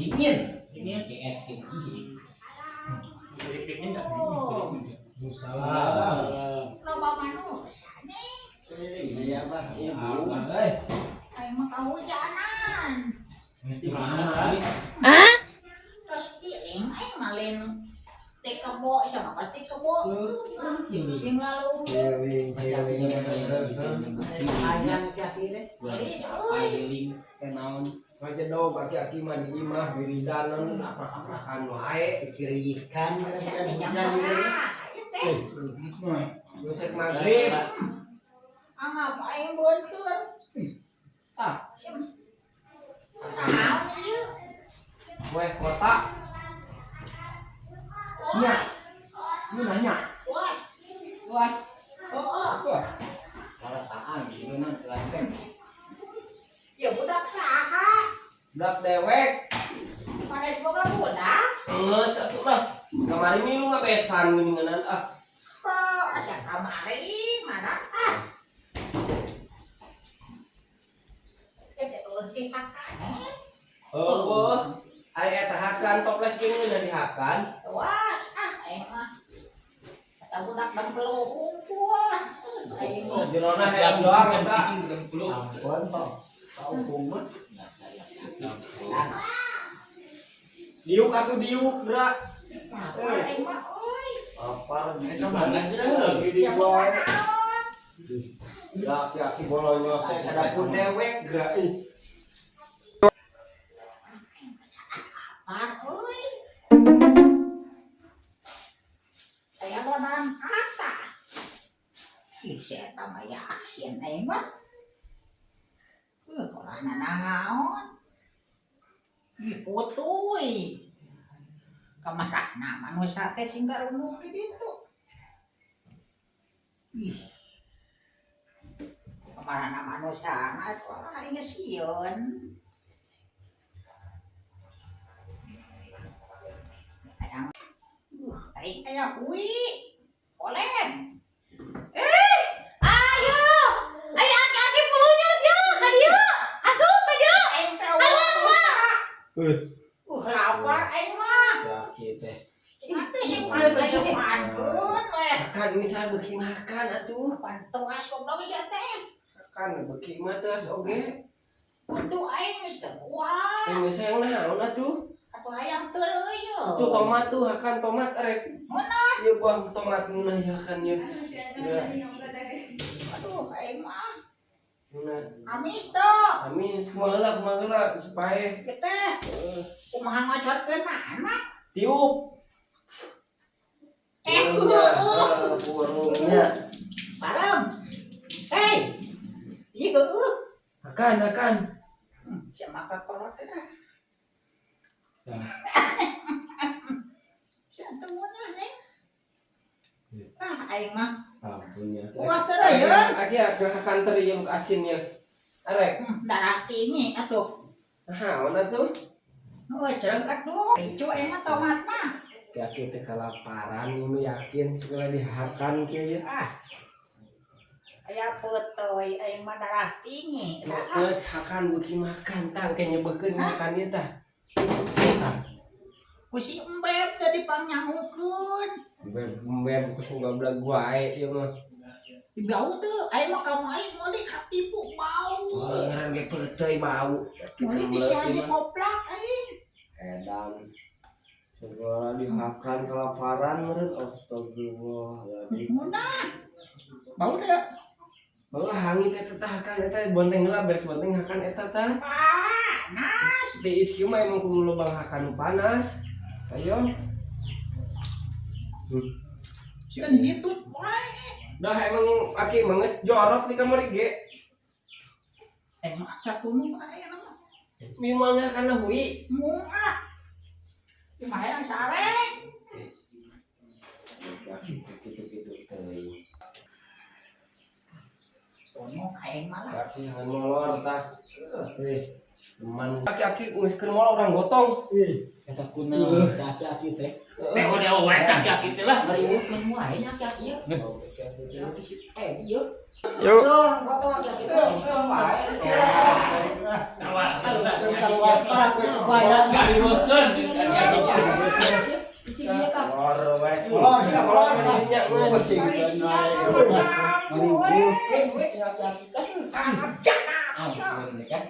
Dingin. Dingin CS gitu. Oh, Salam. Loba manusia nih. Iya, Bah. Ibu. Eh, Aing mah kahujanan. di mana? Terus iling aing mah lain teh kebo sama pasti kebo. Sing lalu Keliling, keliling. Ayam kaki teh. gelis euy. Naon? Ngajedog aki-aki mah di imah wiridanan aprak-aprakan wae. Dikirikan Sia teh jam hujan. baraha ieu teh. Geus maghrib. Anggap aing beunteur. Ah. Sim. Naon ieu? Weh kota. Wah, Ini nanya. wah. Wah, Oh, Perasaan gitu nang kelanteng. ya budak saha? Budak dewek. Panes boga budak? Geus atuh lah. Kamari milu ngabesan geuningan ah. Oh, asa kamari mana ah. Eh, teh eueuh dihakane. Oh, ari eta hakan toples ge ngeunah dihakan. Tuas ah aing mah. Kata budak dempelo hungkul. Aing mah. Jerona hayang doang eta. Ampun, Pak. Pak Upung mah. Diuk atuh diuk gerak. Lapar aing mah euy. Lapar Eta mana geura? Di Jam boy. naon? Laki-laki bolonyose ka dapur dewek gerak ih. Lapar euy. Aya lonan kata. Ih, si eta mah yakin aing mah. Kolahna naon? Ih, putuy. Kamarana manusia teh sing garunuk di ditu. Ih. Kamarana manusia na kolah aing sieun. Hayang aing aya hui. Olen. Ayo, ayo aki-aki pulunyus ya, ka dieu. Asup ka jero. Aing teh Keluar, keluar. Lapar aing mah. Laki teh. Atuh sing pagesokankeun we. Makan ini saya beuki makan atuh. Pantuas goblok sia teh. Makan beuki mah teas oge. Untu aing geus teu kuat. Ini saya yang naon atuh. Atuh hayang teu ieu. Tuh tomat tuh hakan tomat arek. Mana? Ya buang tomat ngeunah ya hakan ya. Ya. Aduh, aing mah Ngeunah. amis teu. Amin, kumaha lah kumaha lah supaya Ieu teh kumaha ngocorkeun anak? tiup. Eh, Burungnya, burungnya. Parem. Hei. Ieu heueuh. Hakan, hakan. Sia maka kolot teh. Sia teu meunah nih. Ah, aing mah Ampun ya. Kuat teh ya. Aki aki hakan teri yang asin ya. Arek. Darah tinggi atuh. Nah, mana tuh? Oh, cereng atuh. Icu aing mah tomat mah. Aki teh kelaparan ini yakin segala dihakan kieu ya. Ah. Aya peutoy aing mah darah tinggi. Dah, ah. Geus hakan beuki makan tang ke nyebekeun makan ieu tah. Tah. Ku si embeb teh dipangnyanghukeun. Beb ku sungga wae ieu mah. Di bau teu, aing mah kamari meuli katipu bau. Wah, ngaran ge peuteuy bau. Meuli ti si Haji koplak aing. Edan. Segala dihakan kelaparan meureun astagfirullahaladzim. Munah. Bau teu? Barulah hangit eta tah hakan eta bonteng heula beres bonteng hakan eta tah. Panas. Di ieu mah emang kudu lobang hakan nu panas. Ayo. Sieun hitut wae. Dah emang aki mah geus jorok di kamar ge. Aing mah satunung aya nama. Mimang kana hui. Mung ah. Ieu mah hayang sare. Aki kitu-kitu teuing. Tunung aing mah lah. Aki jangan molor tah. Eh, teman. Aki-aki geus keur molor urang gotong. Ih, eta kunaon aki-aki teh. Dewa dewa wae aki-aki teh lah. Ngariweukeun wae nya aki-aki ieu. Aki si eh ieu. Yuk. Tuh, gotong aki-aki teh. Tawa. Keluar parah gue kebayang. Gariweukeun jeung aki-aki. Cicing ieu tah. Lor we. Lor, bisa lor. Dinya geus. Pusing Ampun ya kan.